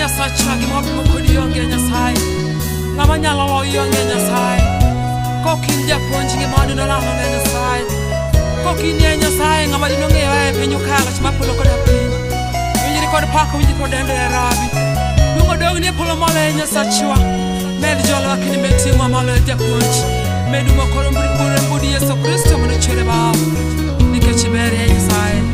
Nyasachwa gima wapimo kodi onge Nyasaye. Ng'ama nyalo loyi onge Nyasaye. Kok in japuonj ngima wadino lalo ne Nyasaye. Kok in e Nyasaye ng'ama dino ng'eyo e piny ka loch mar polo koda piny. Winjri kod pak, winjri kod dendo e Rabi. Duong' odogni e polo malo e Nyasachwa. Med jolowa kendo med ting'wa malo e japuonj. Med umo kod bure mbudi Yesu Kristo mondo ochwere bao. Nikech iber e Nyasaye.